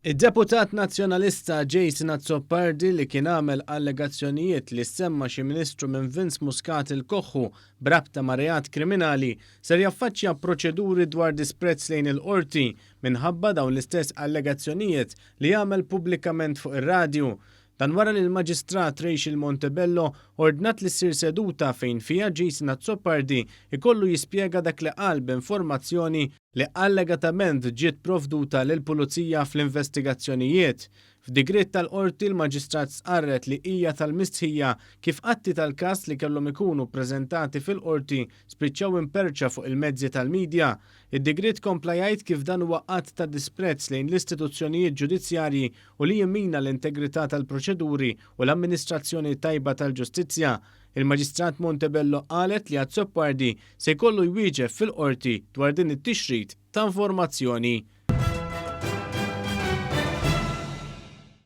Id-deputat Nazzjonalista Jason Azzopardi li kien għamel allegazzjonijiet li semma xi ministru minn Vince Muscat il-Koħħu b'rabta ma' reat kriminali ser jaffaċċja proċeduri dwar disprezz lejn il-qorti minħabba dawn l-istess allegazzjonijiet li għamel pubblikament fuq ir-radju. Dan wara li l-Maġistrat Rachel Montebello ordnat li ssir seduta fejn fiha Jason Azzopardi jkollu jispjega dak li qal b'informazzjoni li allegatament ġiet provduta lill-Pulizija fl-investigazzjonijiet. F'digriet tal-Qorti l-Maġistrat stqarret li hija tal-mistħija kif atti tal-każ li kellhom ikunu ppreżentati fil-Qorti spiċċaw imperrċa fuq il-mezzi tal-midja. Id-digriet kompla jgħid kif dan huwa att ta' disprezz lejn l-istituzzjonijiet ġudizzjarji u li jimmina l-integrità tal-proċeduri u l-amministrazzjoni tajba tal-ġustizzja. Il-Maġistrat Montebello qalet li Azzopardi se jkollu jwieġeb fil-Qorti dwar din it-tixrid ta' informazzjoni.